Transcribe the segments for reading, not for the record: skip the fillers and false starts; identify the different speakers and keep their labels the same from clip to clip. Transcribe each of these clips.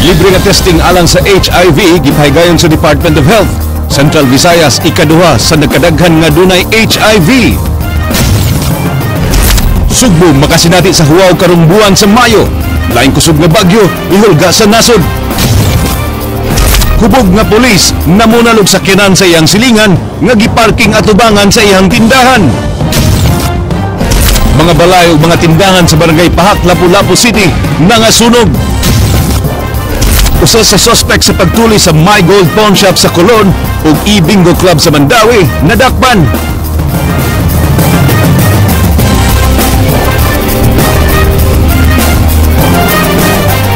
Speaker 1: Libre nga testing alang sa HIV gipahigayon sa Department of Health. Central Visayas ikaduha sa nagkadaghan nga dunay HIV. Sugbo makasinati sa huwaw karong buwan sa Mayo. Laing kusog nga bagyo ihulga sa nasod. Hubog nga pulis namunal og sakyanan sa iyang silingan nga giparking atubangan sa iyang tindahan. Mga balay ug mga tindahan sa Barangay Pahak, Lapu-Lapu City nangasunog. Usa sa suspect sa pagtuli sa My Gold Pawn Shop sa Colon ug e-Bingo Club sa Mandaue nadakpan.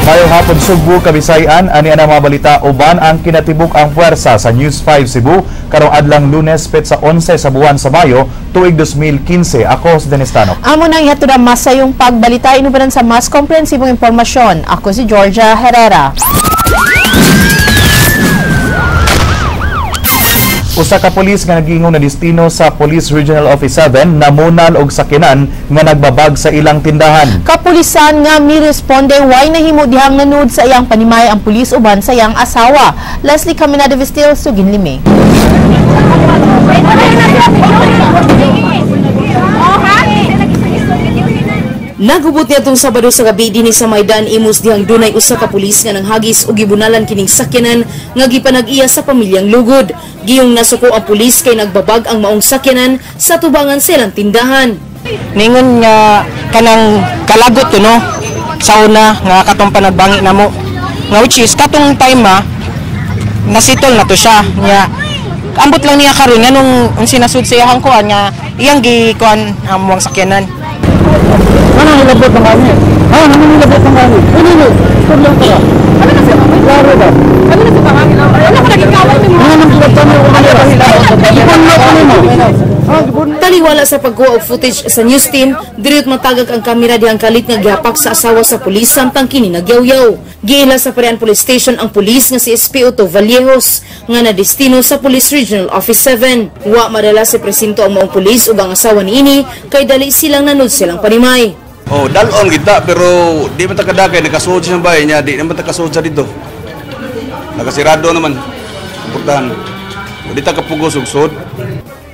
Speaker 2: Mayong hapon Sugbo, Kabisayan, ani ang mga balita uban ang kinatibuk ang puwersa sa News 5 Cebu karong adlang Lunes petsa 11 sa buwan sa Mayo tuig 2015. Ako si Dennis Tanok.
Speaker 3: Amo nang ihatod ang masayong pagbalita inubanan sa mas komprehensibong impormasyon. Ako si Georgia Herrera.
Speaker 2: Usa ka pulis nga nagingong na destino sa Police Regional Office 7 namunal og sakyanan nga nagbabag sa ilang tindahan.
Speaker 3: Kapulisan nga miresponde way nahimo dihang nanud sa iyang panimay ang pulis uban sa iyang asawa. Leslie Caminada Vestil, sugin limi.
Speaker 4: Nagubot niya itong Sabado sa gabi dinhi sa Maidan Imus dihang dunay usa ka pulis nga nanghagis og gibunalan kining sakyanan nga gipanag-iya sa pamilyang lugod. Giyong nasuko ang pulis kay nagbabag ang maong sakyanan sa tubangan silang tindahan.
Speaker 5: Ningon nga kanang kalagot to no sa una nga katong panagbangi namo nga which is katong time ma nasitol na to siya nga ambot lang niya karon nga nung sinasud sa iyang kuan nga iyang gikuan ang muang sakyanan.
Speaker 6: Ano nilabot ng kami? Ah, ano nilabot ng kami? Ano ni? Problem ka. Ano na siya? Klaro ba?
Speaker 7: Ano na sa pangangin? Wala ko naging kaway mo.
Speaker 6: Ano nang kilabtan mo kung ano? Ibon mo mo.
Speaker 4: Taliwala sa pagkuha og footage sa news team, diriyot matagag ang kamera dihang kalit nga gihapak sa asawa sa pulis samtang kini nagyawyaw. Giila sa Parian Police Station ang pulis nga si SPO2 Vallejos nga nadestino sa Police Regional Office 7. Wa madala sa presinto ang maong pulis ug ang asawa niini kay dali silang nanud silang panimay.
Speaker 8: Oh, dalon kita pero di man ta kadakay nakasuod siya sa bahay niya, di naman ta kasuod sa dito. Nakasirado naman. Portahan. Di ta kapugos og sud.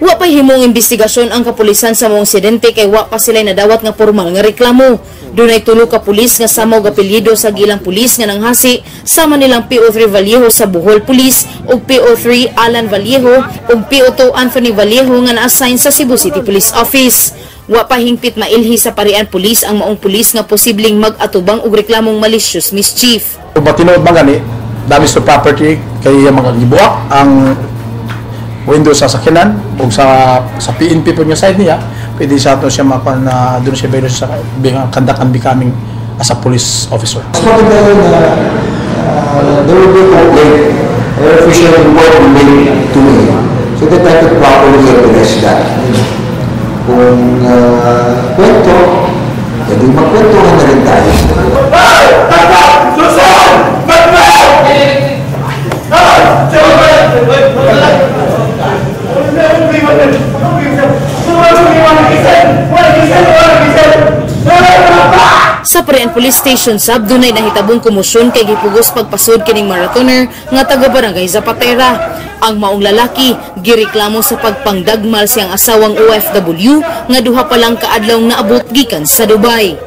Speaker 4: Wa pa'y himong investigasyon ang kapulisan sa maong insidente kay wa pa sila nadawat nga formal nga reklamo. Dunay tulo ka pulis nga samaw apelyido sa gilang pulis nga nanghasi sama nilang PO3 Vallejo sa Bohol Police ug PO3 Alan Vallejo ug PO2 Anthony Vallejo nga na-assign sa Cebu City Police Office. Wa pa hingpit mailhi sa Parian Police ang maong pulis nga posibleng mag-atubang og reklamong malicious mischief.
Speaker 9: Kung matinuod man gani, damage to property kay mga gibuak ang window sa sakyanan o sa PNP po niya side niya, pwede sa ato siya makuha na doon siya bayro sa conduct and becoming as a police officer.
Speaker 10: Mas maganda yun na there will be a complaint or official report made to me so that I could properly address that. Kung kwento, edi magkwentuhan na rin tayo.
Speaker 4: Sa Parian Police Station sab dunay nahitabong komosyon kay gipugos pagpasod kining marathoner nga taga Barangay Zapatera. Ang maong lalaki gireklamo sa pagpangdagmal siyang asawang OFW nga duha pa lang kaadlaw naabot gikan sa Dubai.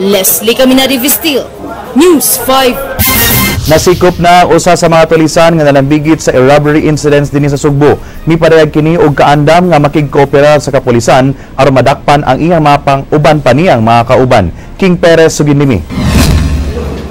Speaker 4: Leslie Caminari Vestil, News 5.
Speaker 2: Nasikop na usa sa mga tulisan nga nalambigit sa robbery incidents dinhi sa Sugbo. Mipadayag kini og kaandam nga makigkooperar sa kapulisan aron madakpan ang iyang mga pang-uban pa niyang mga kauban. King Perez suginlimi.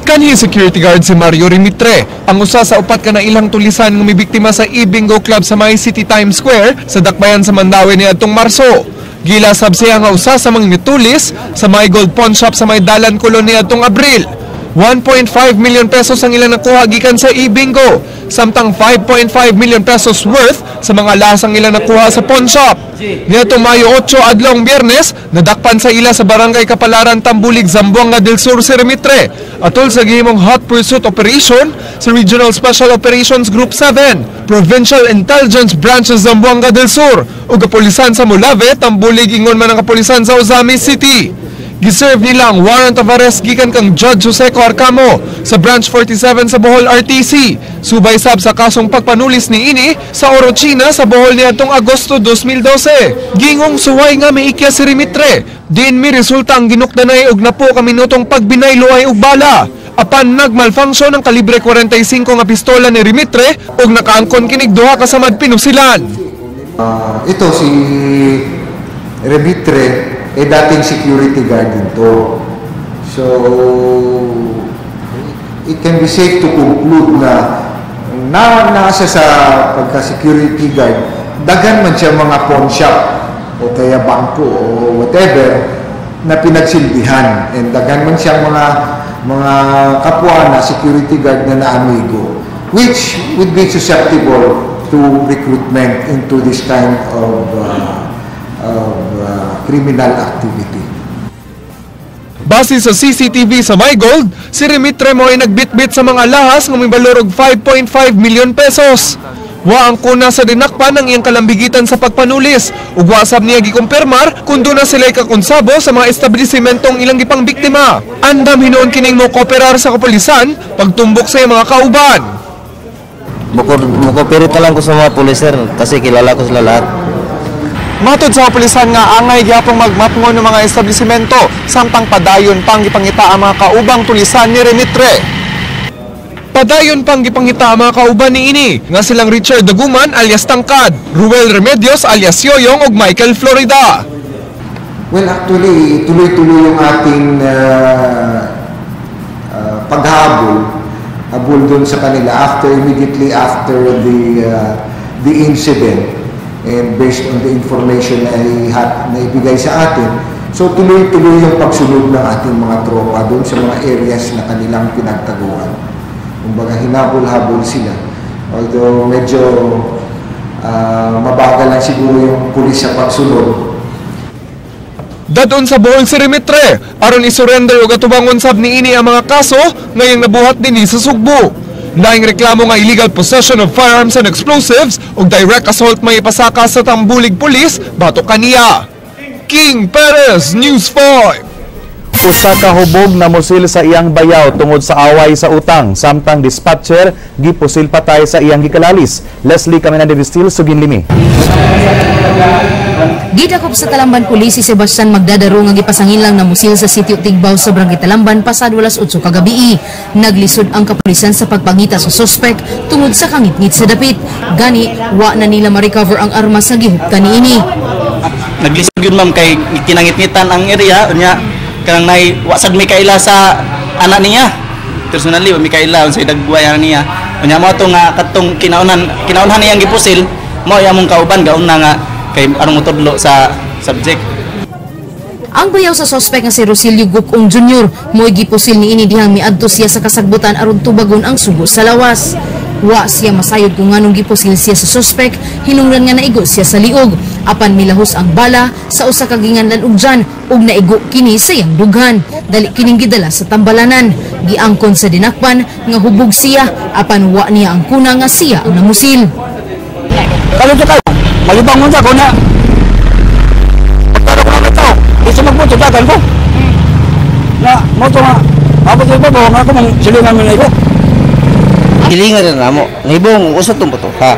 Speaker 11: Kanhi security guard si Mario Rimitre, ang usa sa upat ka na ilang tulisan nga mibiktima sa e-bingo club sa May City Times Square sa Dakbayan sa Mandaue niadtong Marso. Gilasab siya nga usa sa mga mitulis sa May Gold Pawn Shop sa May Dalan Colon niadtong Abril. 1.5 million pesos ang ilang nakuha gikan sa e-bingo, samtang 5.5 million pesos worth sa mga lasang ilang nakuha sa pawn shop. Niadtong Mayo 8 adlong Biyernes, nadakpan sa ila sa Barangay Kapalaran, Tambulig, Zamboanga del Sur si Remitre, atol sa gihimong hot pursuit operation sa Regional Special Operations Group 7, Provincial Intelligence Branch sa Zamboanga del Sur, ug kapulisan sa Molave, Tambulig ingon man ang kapulisan sa Ozamiz City. Giserve nila ang warrant of arrest gikan kang Judge Jose Arcamo sa Branch 47 sa Bohol RTC. Subay sab sa kasong pagpanulis ni ini sa Orochina sa Bohol niadtong Agosto 2012. Gingong suway nga miikya si Remitre. Diin mi resulta ang ginukdanay og napo ka minutong pagbinayloay og bala. Apan nagmalfunction ang kalibre 45 nga pistola ni Remitre og nakaangkon kinig duha ka samad pinusilan.
Speaker 10: Ito si Remitre dating security guard din to. So it can be safe to conclude na nasa sa pagka-security guard, daghan man siya mga pawn shop o kaya bangko o whatever na pinagsilbihan, and daghan man siyang mga kapwa na security guard na naamigo, which would be susceptible to recruitment into this kind of criminal activity.
Speaker 11: Base sa CCTV sa MyGold, si Remitre mo ay nagbitbit sa mga lahas nga may balor og 5.5 milyon pesos. Wa ang kuna sa dinakpan ang iyang kalambigitan sa pagpanulis ug wa sab niya gikumpirmar kung doon na sila'y kakonsabo sa mga establisimentong ilang gipang biktima. Andam hinuon kining mo kooperar sa kapulisan pagtumbok sa iyang mga kauban.
Speaker 12: Mukooperate na lang ko sa mga pulis, sir, kasi kilala ko sila lahat.
Speaker 11: Matod sa kapulisan nga angay gyapong magmapngon ng mga establishmento samtang padayon pang gipangita ang mga kaubang tulisan ni Remitre. Padayon pang gipangita ang mga kauban ni ini nga silang Richard Daguman alias Tangkad, Ruel Remedios alias Yoyong ug Michael Florida.
Speaker 10: Well, actually tuloy-tuloy yung ating paghabol habol dun sa kanila immediately after the incident. And based on the information na naibigay sa atin, so tuloy-tuloy yung pagsunod ng ating mga tropa doon sa mga areas na kanilang pinagtaguan. Kumbaga, hinabol-habol sila. Although medyo mabagal lang siguro yung pulis sa pagsunod.
Speaker 11: Dadon sa Bohol si Remitre, aron isurrender og atubangon sab niini ang mga kaso ngayong nabuhat dinhi sa Sugbo. Laing reklamo nga illegal possession of firearms and explosives ug direct assault may ipasaka sa Tambulig Police batok kaniya. King Perez, News 5.
Speaker 2: Usa ka hubog na musil sa iyang bayaw tungod sa away sa utang, samtang dispatcher gipusil patay sa iyang gikalalis. Leslie Caminada Vistil, Suginlimi.
Speaker 4: Gidakop sa Talamban Police si Sebastian Magdadaro nga gipasangin lang na musil sa sitio Tigbao sa Barangay Talamban pasado alas 8 kagabi. Naglisod ang kapulisan sa pagpangita sa suspek tungod sa kangitngit sa dapit. Gani, wa na nila ma-recover ang armas nga gihuptan niini.
Speaker 13: Naglisod yun ma'am kay kinangitngitan ang area unya kanang nay wa sad mi kaila sa anak niya. Personally wa mi kaila unsay dagway niya. Unya mo to nga katong kinaunhan niyang gipusil mo ay among kauban gauna nga kay anong motudlo sa subject.
Speaker 4: Ang bayaw sa suspect nga si Rosilio Gukong Jr. mo'y gipusil niini dihang miadto siya sa kasagbutan aron tubagon ang sugo sa lawas. Wa siya masayod kung nganong gipusil siya sa suspect, hinungdan nga naigo siya sa liog. Apan milahos ang bala sa usa ka ginganlan og dyan ug naigo kini sa iyang dughan. Dali kining gidala sa tambalanan. Giangkon sa dinakpan nga hubog siya apan wa niya ang kuna nga siya ang namusil.
Speaker 6: Karon sa kayo, malibangon sa ko na. Pagtaro ko ng tao, di sa magbuto, dagan ko. Na, mo ito nga, abot sa iba, nga ako, mang silingan mo na iko.
Speaker 12: Silingan na namo, nibong, usa itong buto, ha?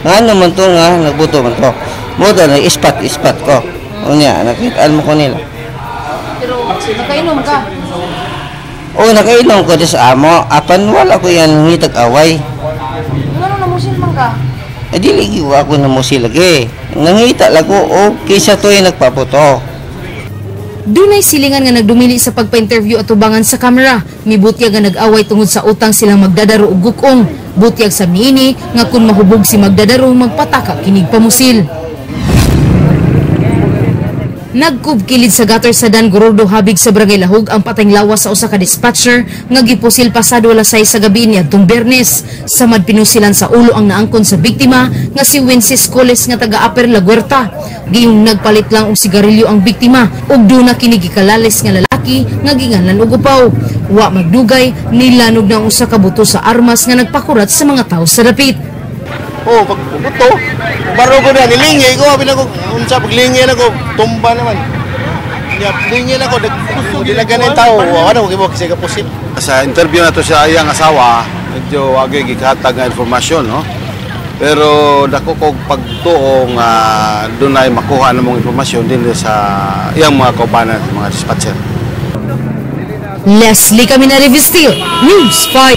Speaker 12: Nga naman ito nga, nagbuto man ito. Mo ito, nag-ispat, ispat ko. O niya, nakitaan mo ko nila.
Speaker 4: Pero, nakainom ka?
Speaker 12: Oo, nakainom ko sa amo. Apan wala ko yan ngitag away.
Speaker 4: Ano namusil man ka?
Speaker 12: Eh, dili ako na musil lagi. Nangita lang ko, okay siya to yung nagpaputo.
Speaker 4: Dunay silingan nga nagdumili sa pagpa-interview at tubangan sa kamera. Mibutyag nga nag-away tungod sa utang silang magdadaro og gukong. Butyag sa niini nga kung mahubog si magdadaro magpataka kinig pamusil. Nagkubkilid sa gutter sa Dan Gorordo habig sa Barangay Lahug ang patayng lawas sa usa ka dispatcher nga gipusil pasado alas 6 sa gabi niadtong Biyernes. Samad pinusilan sa ulo ang naangkon sa biktima nga si Wences Coles nga taga Upper Laguerta. Giyong nagpalit lang og sigarilyo ang biktima ug duna kini gikalales nga lalaki nga ginganlan og upaw. Wa magdugay nilanog na ang usa ka buto sa armas nga nagpakurat sa mga tawo sa dapit.
Speaker 14: Oh, pag buto, baro ko na, nilingi ko, sabi na ko, unsa, paglingi na ko, tumba naman. Nya ako dilagan ng tao, wala ko gimo kasi kapusit.
Speaker 8: Sa interview na to sa iyang asawa, medyo wagay gikatag nga impormasyon, no? Pero dako kog pagtuo nga dunay makuha namong impormasyon din sa iyang mga kaubanan, mga dispatcher.
Speaker 4: Leslie Caminada Vestil, News 5.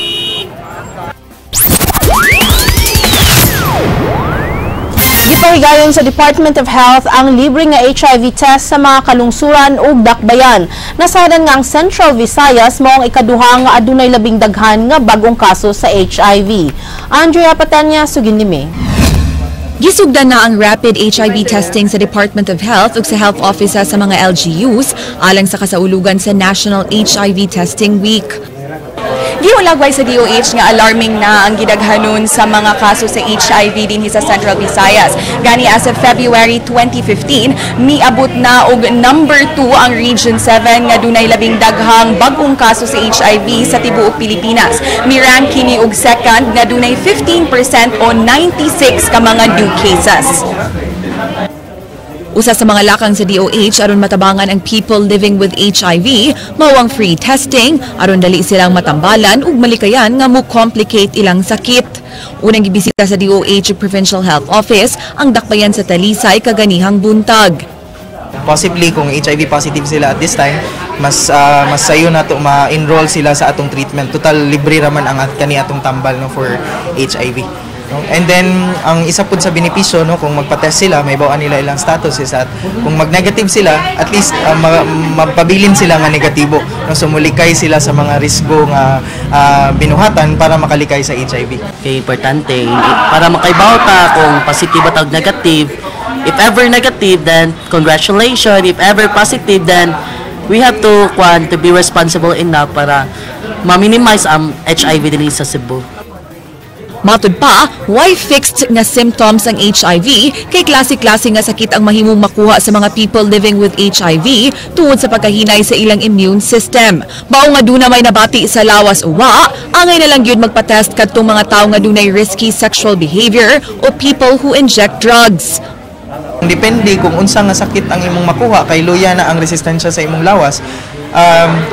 Speaker 3: Gipahigayon sa Department of Health ang libre nga HIV test sa mga kalungsuran ug dakbayan. Nasadan nga ang Central Visayas mao ang ikaduha nga adunay labing daghan nga bagong kaso sa HIV. Andrea Patanya, sugin nimi.
Speaker 15: Gisugdan na ang rapid HIV testing sa Department of Health ug sa health offices sa mga LGUs alang sa kasaulugan sa National HIV Testing Week.
Speaker 16: Gihulagway sa DOH nga alarming na ang gidaghanon sa mga kaso sa HIV dinhi sa Central Visayas. Gani as of February 2015, miabot na og number 2 ang Region 7 nga dunay labing daghang bag-ong kaso sa HIV sa tibuok Pilipinas. Mirank kini og second nga dunay 15% o 96 ka mga new cases.
Speaker 15: Usa sa mga lakang sa DOH aron matabangan ang people living with HIV, mao ang free testing aron dali silang matambalan ug malikayan nga mo-complicate ilang sakit. Unang gibisita sa DOH ug Provincial Health Office ang dakbayan sa Talisay kaganihang buntag.
Speaker 5: Possibly kung HIV positive sila at this time, mas mas sayo na to ma-enroll sila sa atong treatment. Total libre raman ang kani atong tambal, no, for HIV. No? And then ang isa pud sa benepisyo, no, kung magpa-test sila, may bawaan nila ilang status is at kung mag-negative sila, at least mapabilin sila nga negatibo, no? So mulikay sila sa mga risgo nga binuhatan para makalikay sa HIV.
Speaker 17: Kay importante para makaibaw ta kung positive at negative. If ever negative, then congratulations. If ever positive, then we have to to be responsible enough para ma-minimize ang HIV din sa Cebu.
Speaker 15: Matud pa, why fixed nga symptoms ang HIV kay klase-klase nga sakit ang mahimong makuha sa mga people living with HIV tungod sa pagkahinay sa ilang immune system. Mao nga duna may nabati sa lawas o wa, angay na lang gyud magpa-test kadtong mga tawo nga dunay risky sexual behavior o people who inject drugs.
Speaker 5: Depende kung unsa nga sakit ang imong makuha kay luya na ang resistensya sa imong lawas,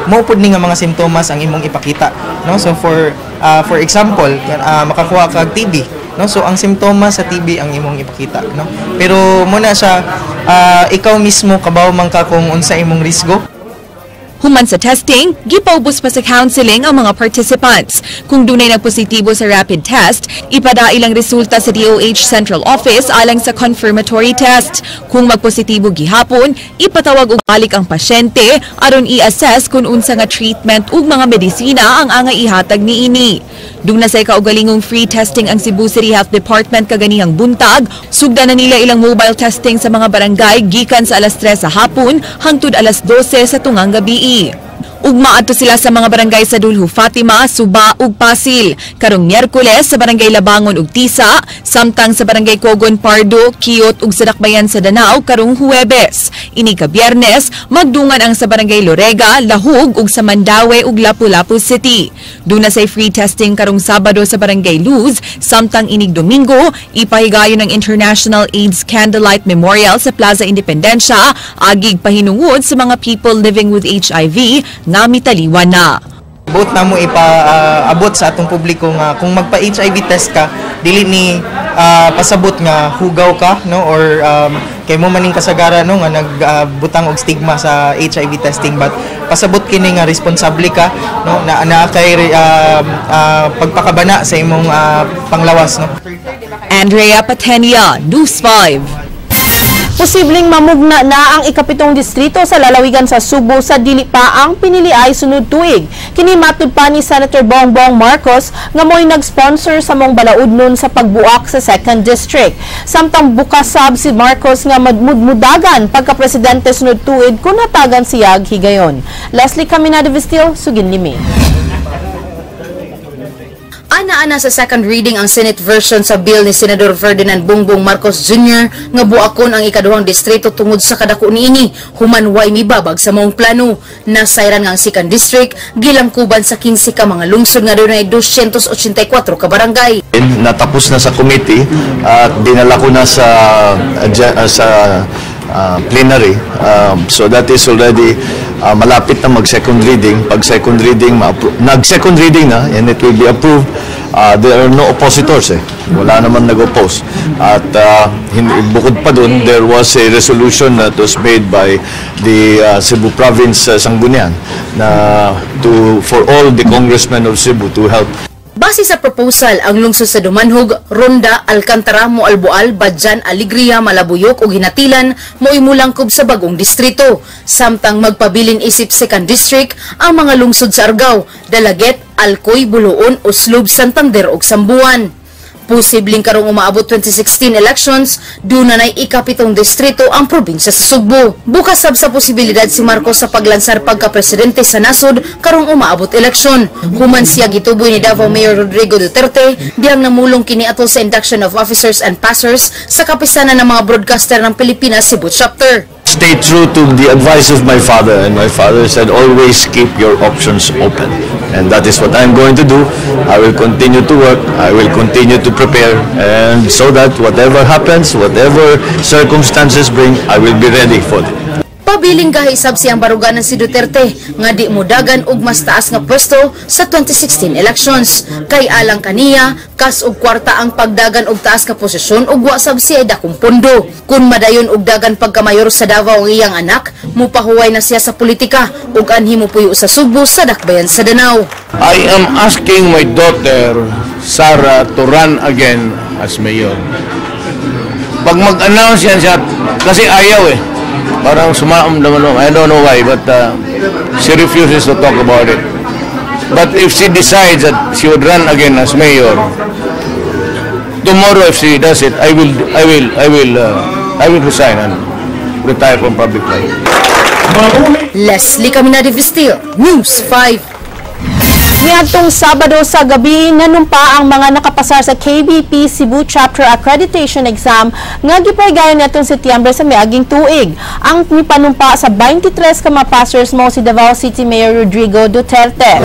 Speaker 5: mao pud ni nga mga simptomas ang imong ipakita, no? So for example, makakuha kag TB, no? So ang simptomas sa TB ang imong ipakita, no? Pero muna siya, ikaw mismo kabaw man ka kung unsa imong risgo.
Speaker 15: Human sa testing, gipaubos pa sa counseling ang mga participants. Kung dunay nagpositibo sa rapid test, ipadail ang resulta sa DOH Central Office alang sa confirmatory test. Kung magpositibo gihapon, ipatawag og balik ang pasyente aron i-assess kung unsa nga treatment ug mga medisina ang angay ihatag niini. Dugna say kaugalingong free testing ang Cebu City Health Department kaganihang buntag. Sugdan na nila ilang mobile testing sa mga barangay gikan sa alas 3 sa hapon hangtod alas 12 sa tungang gabi. Ugma adto sila sa mga barangay sa Dulho Fatima, Suba ug Pasil. Karong Miyerkules sa barangay Labangon ug Tisa, samtang sa barangay Kogon Pardo, Kiot ug sa Dakbayan sa Danao karong Huwebes. Ini ka Biyernes, magdungan ang sa barangay Lorega, Lahug ug sa Mandaue ug Lapu-Lapu City. Duna say free testing karong Sabado sa barangay Luz, samtang inig Domingo, ipahigayon ang International AIDS Candlelight Memorial sa Plaza Independencia, agig pahinungod sa mga people living with HIV nga mitaliwan na.
Speaker 5: Both na mo ipa-abot sa atong publiko nga kung magpa-HIV test ka, dili ni pasabot nga hugaw ka, no, or kay mo maning kasagara, no, nga nagbutang og stigma sa HIV testing, but pasabot kini nga responsable ka, no, na naa kay pagpakabana sa imong panglawas, no.
Speaker 15: Andrea Patenia, News 5.
Speaker 3: Posibleng mamugna na ang 7th distrito sa lalawigan sa Sugbo sa dili pa ang pinili ay sunod tuig. Kini matud pa ni Senator Bongbong Marcos nga mo'y nag-sponsor sa mong balaod nun sa pagbuak sa 2nd District. Samtang bukas sab si Marcos nga madmudmudagan pagka-presidente sunod tuig kung hatagan siyag higayon. Leslie Caminada Vestil, sugin limi.
Speaker 4: Ana-ana sa second reading ang Senate version sa bill ni Senador Ferdinand Bongbong Marcos Jr. nga buakon ang ikaduhang distrito tungod sa kadako niini human way mibabag sa maong plano. Nasayran nga ang second district gilangkuban sa 15 ka mga lungsod nga dunay 284 ka barangay.
Speaker 18: Natapos na sa committee at dinala ko na sa plenary. So that is already malapit na mag-second reading. Pag second reading, nag-second reading na and it will be approved. There are no oppositors eh. Wala naman nag-oppose. At bukod pa dun, there was a resolution that was made by the Cebu Province Sangguniang na to for all the congressmen of Cebu to help.
Speaker 4: Base sa proposal, ang lungsod sa Dumanjug, Ronda, Alcantara, Moalboal, Badian, Alegria, Malabuyok ug Ginatilan mo'y mulangkob sa bagong distrito. Samtang magpabilin isip second district ang mga lungsod sa Argao, Dalaguete, Alcoy, Boljoon, Oslob, Santander ug Samboan. Posibleng karong umaabot 2016 elections, duna na'y ikapitong distrito ang probinsya sa Sugbo. Bukas sab sa posibilidad si Marcos sa paglansar pagka-presidente sa nasod karong umaabot eleksyon. Human siya gituboy ni Davao Mayor Rodrigo Duterte, diyang namulong kini atol sa induction of officers and passers sa kapisanan ng mga broadcaster ng Pilipinas Cebu Chapter.
Speaker 18: Stay true to the advice of my father, and my father said, "Always keep your options open," and that is what I'm going to do. I will continue to work, I will continue to prepare, and so that whatever happens, whatever circumstances bring, I will be ready for it.
Speaker 4: Pabiling gahi sab siyang baruganan si Duterte nga di modagan og mas taas nga pwesto sa 2016 elections. Kay alang kaniya, kas og kwarta ang pagdagan og taas nga posisyon ug wa sab siya dakong pondo. Kung madayon og dagan pagkamayor sa Davao ang iyang anak, mupahuway na siya sa politika ug anhi mopuyo sa Sugbo sa dakbayan sa Danao.
Speaker 19: I am asking my daughter, Sarah, to run again as mayor. Pag mag-announce yan siya, kasi ayaw eh. Parang sumaom naman, I don't know why, but she refuses to talk about it. But if she decides that she would run again as mayor, tomorrow if she does it, I will resign and retire from public life.
Speaker 4: Leslie Caminade Vistil, News 5.
Speaker 3: Niadtong Sabado sa gabi, nanumpa ang mga nakapasar sa KBP Cebu Chapter Accreditation Exam nga gipahigayon niadtong Setyembre sa miaging tuig. Ang mipanumpa sa 23 ka mga passers mao si Davao City Mayor Rodrigo Duterte.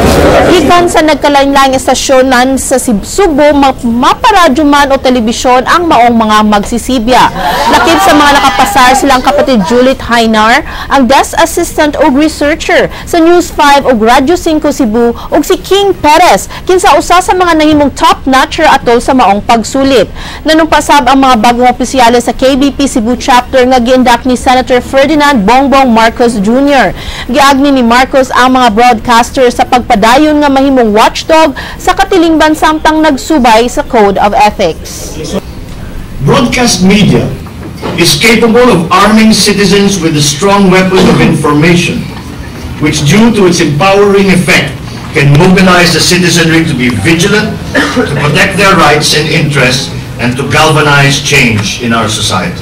Speaker 3: Gikan sa nagkalain-laing estasyonan sa Sugbo, maparadyo man o telebisyon ang maong mga magsisibya. Lakip sa mga nakapasar silang kapatid Juliet Hainar, ang desk assistant o researcher sa News 5 ug Radyo 5 Cebu, ug si King Perez, kinsa usa sa mga nahimong top notcher atol sa maong pagsulit. Nanumpa sab ang mga bagong opisyales sa KBP Cebu Chapter nga giindak ni Senator Ferdinand Bongbong Marcos Jr. Giagni ni Marcos ang mga broadcaster sa pagpadayon nga mahimong watchdog sa katilingban samtang nagsubay sa Code of Ethics.
Speaker 20: Broadcast media is capable of arming citizens with a strong weapon of information, which, due to its empowering effect, can mobilize the citizenry to be vigilant, to protect their rights and interests, and to galvanize change in our society.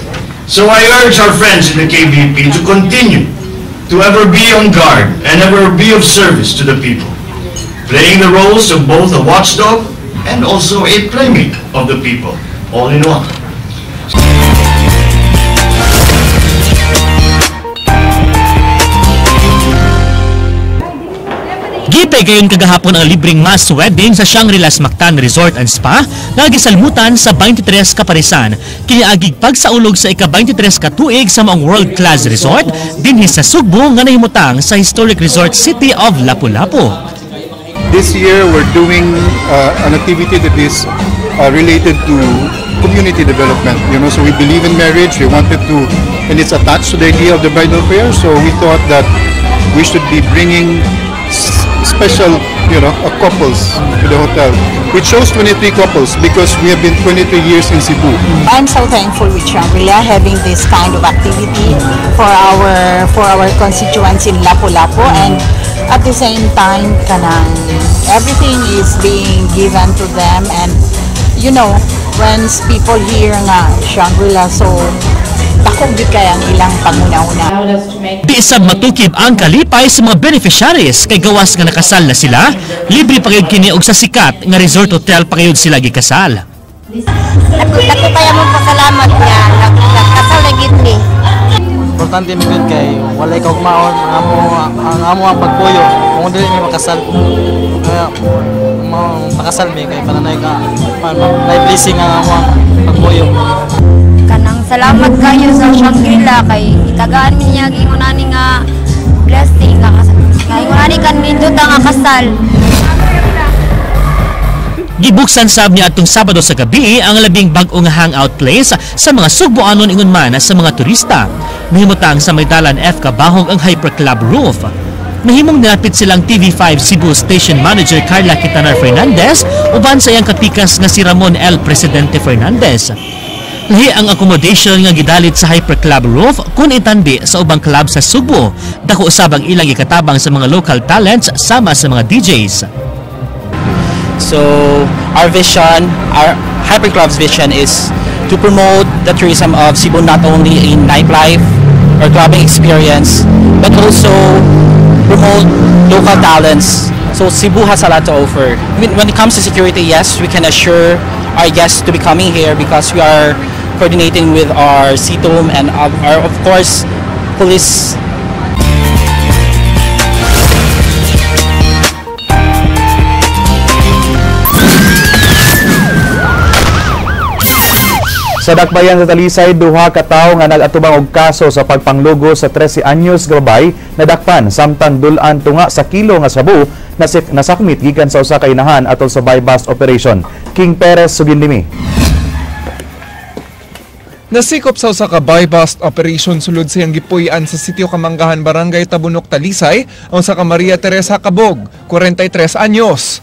Speaker 20: So I urge our friends in the KBP to continue to ever be on guard and ever be of service to the people, playing the roles of both a watchdog and also a playmate of the people, all in one.
Speaker 21: Gipahigayon kagahapon ang libreng mass wedding sa Shangri-La's Mactan Resort and Spa nga gisalmutan sa 23 kaparisan. Kiniagig pagsaulog sa ika-23 katuig sa maong world-class resort dinhi sa Sugbo nga nahimutang sa historic resort city of Lapu-Lapu.
Speaker 22: This year we're doing an activity that is related to community development. So we believe in marriage. We wanted to, and it's attached to the idea of the bridal fair. So we thought that we should be bringing special couples to the hotel. We chose 23 couples because we have been 23 years in Cebu.
Speaker 23: I'm so thankful with Shangri-La having this kind of activity for our constituents in Lapu-Lapu, and at the same time kanang everything is being given to them, and when people hear nga Shangri-La, so dako gyud kay ang ilang panguna-una.
Speaker 21: Di sab matukib ang kalipay sa mga beneficiaries kay gawas nga nakasal na sila, libre pa gyud kini og sa sikat nga resort hotel pa gyud sila gikasal.
Speaker 24: Dako kaya mong pasalamat nga nagkasal na gyud ni.
Speaker 25: Importante mi gyud kay walay kaugmaon ang amo ang pagpuyo kung dili mi makasal. Kaya mao makasal mi kay pananay ka may blessing ang amo ang pagpuyo.
Speaker 24: Kanang Kanang salamat kayo sa Shangri-La kay itagaan mi niya ingon ani nga blessing nga ingon ani kan nindot nga kasal.
Speaker 21: Gibuksan sab ni atong Sabado sa gabi ang labing bag-o nga hangout place sa mga Sugboanon ingon man sa mga turista. Nahimutang sa may dalan F Kabahog ang Hyper Club Roof. Nahimong nilapit silang TV5 Cebu Station Manager Carla Quintanar Fernandez uban sa iyang kapikas nga si Ramon L. Presidente Fernandez. Lahi ang accommodation nga gidalit sa Hyper Club Roof kun itandi sa ubang club sa Sugbo. Dako usab ang ilang ikatabang sa mga local talents sama sa mga DJs.
Speaker 1: So our vision, our Hyperclub's vision is to promote the tourism of Cebu not only in nightlife or clubbing experience, but also promote local talents. So Cebu has a lot to offer. When it comes to security, yes, we can assure our guests to be coming here because we are coordinating with our CITOM and our, of course, police.
Speaker 2: Sa dakbayan sa Talisay, duha ka tawo nga nag-atubang og kaso sa pagpanglugo sa 13 anyos nga babay nadakpan samtang dul-an tunga sa kilo nga sabu nasakmit gikan sa usa ka inahan atol sa buy-bust operation. King Perez sugindimi.
Speaker 7: Nasikop sa usa ka buy-bust operation sulod sa iyang gipuy-an sa sitio Kamanggahan, Barangay Tabunok, Talisay, ang usa ka Maria Teresa Cabog, 43 anyos.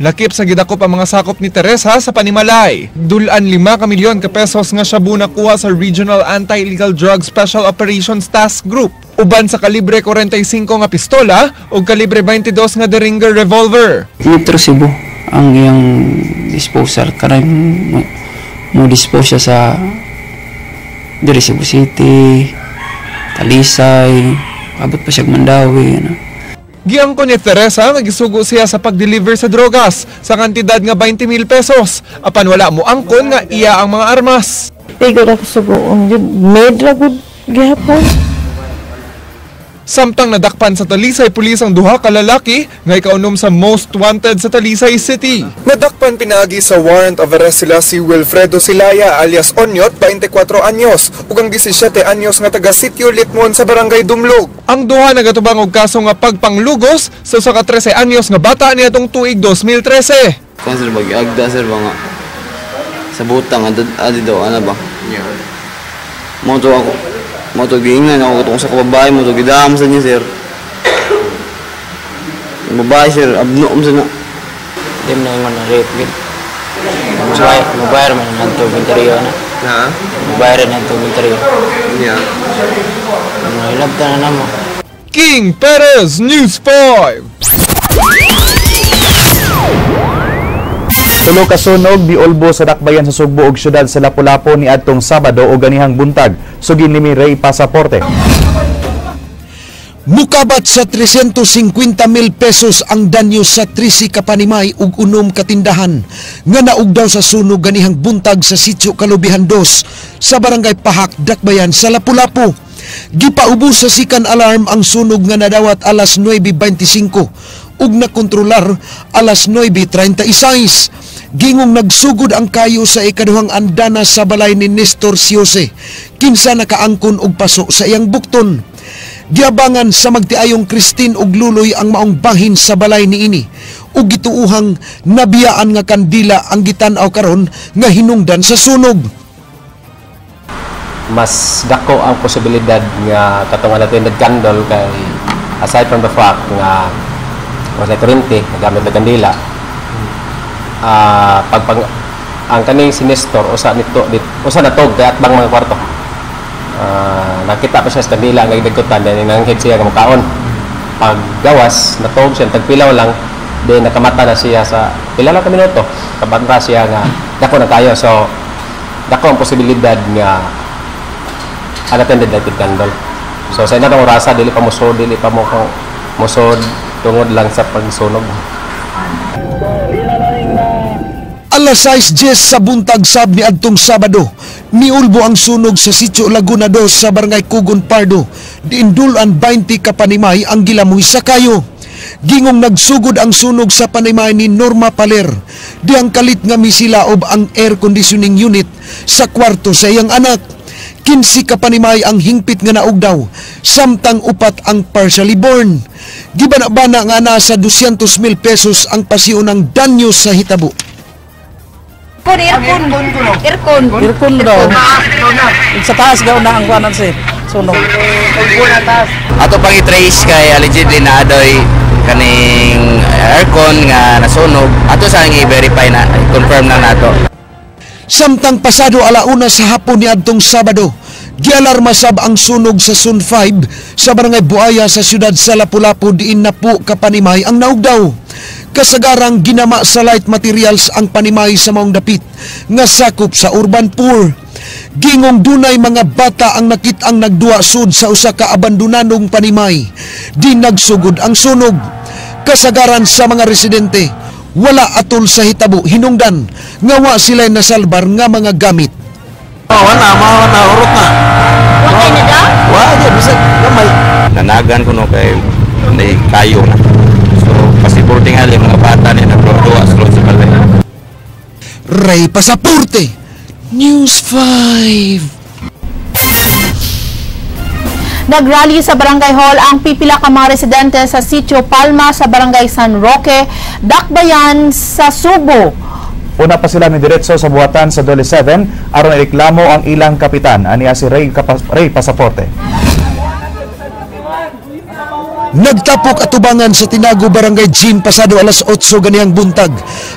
Speaker 7: Lakip sa gidakop ang mga sakop ni Teresa sa panimalay. Dulan 5 ka milyon ka pesos nga shabu nakuha sa Regional Anti-Illegal Drug Special Operations Task Group. Uban sa kalibre 45 nga pistola o kalibre 22 nga Derringer revolver.
Speaker 9: Metro Cebu ang iyang disposal. Karay mo dispose siya sa diri Cebu City, Talisay, abot pa siya Mandawi. Ano.
Speaker 7: Giangko ni Teresa nga gisugo siya sa pag-deliver sa drogas sa kantidad nga 20,000 pesos apan wala mo angkon nga iya ang mga armas.
Speaker 10: Tigo ra ko sugoon jud, made ra gud gihapon.
Speaker 7: Samtang nadakpan sa Talisay pulis ang duha ka lalaki nga ikaunom sa most wanted sa Talisay City. Nadakpan pinaagi sa warrant of arrest sila si Wilfredo Silaya alias Onyot, 24 anyos, ug ang 17 anyos nga taga Sitio Litmon sa Barangay Dumlog. Ang duha nagatubang og kaso nga pagpanglugos sa usa ka 13 anyos nga bata niadtong tuig 2013.
Speaker 11: Kung sir bag-agda sir ba nga sa butang adi daw ana ba? Yeah. Mo to ako. Mo to giingnan ako katong sa kababae mo to gidam sa niya sir. Ang babae sir abno sa na.
Speaker 25: Di man ingon na rape gid. Mubayar man ngadto interior na.
Speaker 11: Ha?
Speaker 25: Mubayar ngadto interior.
Speaker 11: Yeah.
Speaker 25: Mahilabtan na namo.
Speaker 7: King Perez News 5.
Speaker 2: Tulo ka sunog diulbo sa dakbayan sa Sugbo ug syudad sa Lapu-Lapu niadtong Sabado o ganihang buntag. Sugin ni Ray Pasaporte.
Speaker 26: Mukabat sa 350,000 pesos ang danyo sa 13 ka panimay ug 6 ka tindahan nga naugdaw sa sunog ganihang buntag sa Sitio Kalubihan 2 sa Barangay Pahak, Dakbayan sa Lapu-Lapu. Gipaubos sa sikan alarm ang sunog nga nadawat alas 9:25 ug nakontrolar alas 9:36. Gingong nagsugod ang kayo sa ikaduhang andana sa balay ni Nestor Siose, kinsa nakaangkon og paso sa iyang bukton. Giabangan sa magtiayong Christine ug Luloy ang maong bahin sa balay niini ug gituuhang nabiyaan nga kandila ang gitan-aw karon nga hinungdan sa sunog.
Speaker 27: Mas dako ang posibilidad nga katong unattended candle kay aside from the fact nga wala kuryente, nagamit na kandila. Ang kaning si Nestor usa nito usa na tog kay atbang mga kwarto. Nakita pa siya sa kandila nga gidagkutan then nanghid siya nga mukaon. Paggawas natog siya tagpilaw lang then nakamata na siya sa pila lang ka minuto. Kabanta siya nga dako na kayo, so dako ang posibilidad nga unattended lighted candle. So sa inatong orasa dili pa musod, dili pa mo musod tungod lang sa pagsunog.
Speaker 26: Alas 6:10 sa buntag sab ni adtong Sabado, niulbo ang sunog sa Sitio Laguna 2 sa Barangay Kugon Pardo. Diindulan 20 ka panimay ang gilamoy sa kayo. Gingong nagsugod ang sunog sa panimay ni Norma Paler. Dihang kalit nga misilaob ang air conditioning unit sa kwarto sa iyang anak. 15 ka panimay ang hingpit nga naugdaw, samtang 4 ang partially born. Gibana-bana nga nasa 200,000 pesos ang pasiunang danyo sa hitabo.
Speaker 6: Aircon, aircon.
Speaker 1: Aircon daw. Sa taas daw na ang kuanan si sunog.
Speaker 8: Ato pang i-trace kay allegedly na adoy kaning aircon nga nasunog. Ato sa i-verify na, i-confirm na nato.
Speaker 26: Samtang pasado alauna sa hapon ni adtong Sabado, gialarma sab ang sunog sa Zone 5 sa barangay Buaya sa siyudad sa Lapu-Lapu diin napo kapanimay ang naugdaw. Kasagarang ginama sa light materials ang panimay sa maong dapit nga sakop sa urban poor. Gingong dunay mga bata ang nakit-ang nagduwa sud sa usa ka abandonadong panimay. Di nagsugod ang sunog. Kasagaran sa mga residente, wala atol sa hitabo hinungdan nga wa sila nasalbar nga mga gamit.
Speaker 12: Wala, wala, urot na.
Speaker 24: Wa na daw?
Speaker 12: Wa, bisag gamay.
Speaker 8: Nanagan ko no kay nay kayo na. So pasiporting ali mga bata ni nagduwa sa balay.
Speaker 26: Ray Pasaporte, News 5.
Speaker 3: Nagrally sa Barangay Hall ang pipila ka mga residente sa Sitio Palma sa Barangay San Roque, Dakbayan sa Subo.
Speaker 2: Una pa sila midiretso sa buhatan sa Dole 7 aron ireklamo ang ilang kapitan, aniya si Ray, Ray Pasaporte.
Speaker 26: Nagtapok atubangan sa Tinago Barangay Gym pasado alas 8 ganihang buntag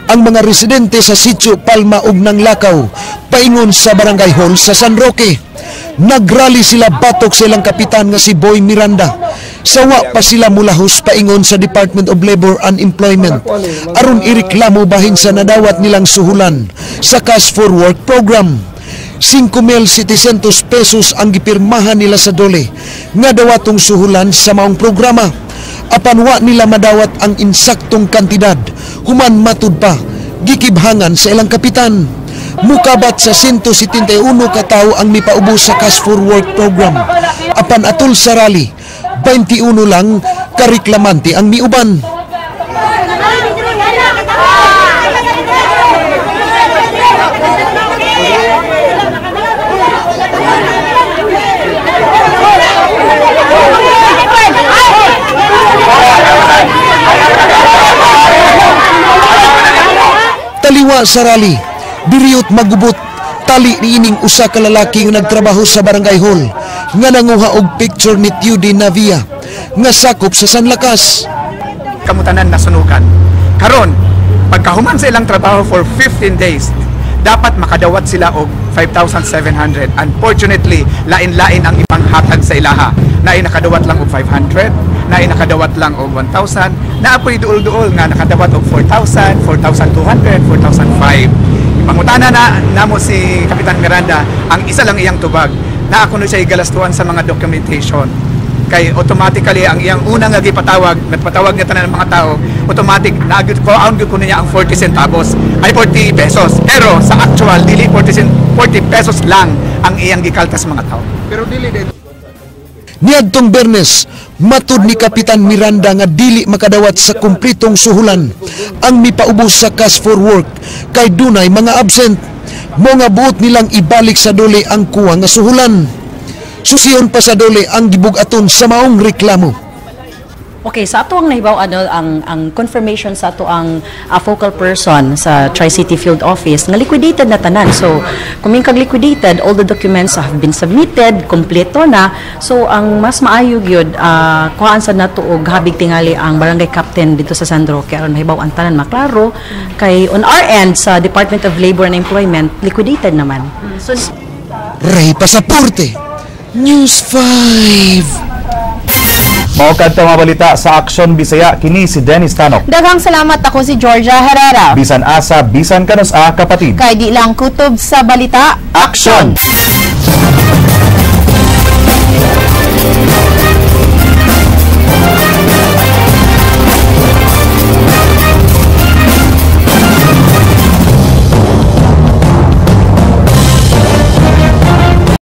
Speaker 26: ang mga residente sa Sitio Palma ug Nanglakaw paingon sa Barangay Hall sa San Roque. Nagrally sila batok sa ilang kapitan nga si Boy Miranda. Sawa pa sila mulahos paingon sa Department of Labor and Employment aron ireklamo bahin sa nadawat nilang suhulan sa Cash for Work program. 5,700 pesos ang gipirmahan nila sa dole nga dawatong suhulan sa maong programa. Apan wa nila madawat ang insaktong kantidad, human matud pa gikibhangan sa ilang kapitan. Mukabat sa 171 ka tawo ang mipaubos sa Cash for Work program. Apan atol sa rally, 21 lang kareklamante ang miuban. Taliwa sa rally, diriyot magubot tali niining usa ka lalaki nga nagtrabaho sa Barangay Hall nga nanguha og picture ni Tudy Navia nga sakop sa Sanlakas.
Speaker 13: Kamutanan nasunugan. Karon, pagkahuman sa ilang trabaho for 15 days, dapat makadawat sila og 5,700. Unfortunately, lain-lain ang ipanghatag sa ilaha. Naay nakadawat lang og 500, naay nakadawat lang og 1,000, naapoy duol-duol nga nakadawat og 4,000, 4,200, 4,500. Pangutana na namo si Kapitan Miranda, ang isa lang iyang tubag, na ako siya igalastuan sa mga documentation. Kay automatically ang iyang unang nga gipatawag, nagpatawag niya tanan ng mga tao, automatic naagud ko aon gyud kuno niya ang 40 centavos, ay 40 pesos. Pero sa actual dili 40 pesos lang ang iyang gikaltas mga tao.
Speaker 22: Pero dili dito.
Speaker 26: Niadtong Bernes, matud ni Kapitan Miranda nga dili makadawat sa kumpletong suhulan ang mipaubos sa Cash for Work kay dunay mga absent. Mo nga buot nilang ibalik sa dole ang kuha nga suhulan. Susiyon pa sa dole ang gibug-aton sa maong reklamo.
Speaker 14: Okay, sa ato ang nahibaw ano ang confirmation sa ato ang focal person sa Tri-City Field Office nga liquidated na tanan. So, kung kag liquidated, all the documents have been submitted, kompleto na. So, ang mas maayo gyud kuhaan sa nato og habig tingali ang barangay captain dito sa San Roque aron mahibaw ang tanan maklaro kay on our end sa Department of Labor and Employment liquidated naman.
Speaker 26: So, Ray Pasaporte, News 5.
Speaker 2: Mao kadto mga balita sa Aksyon Bisaya, kini si Dennis Tanok.
Speaker 3: Daghang salamat, ako si Georgia Herrera.
Speaker 2: Bisan asa, bisan kanus-a, kapatid.
Speaker 3: Kay di lang kutob sa balita.
Speaker 2: Aksyon!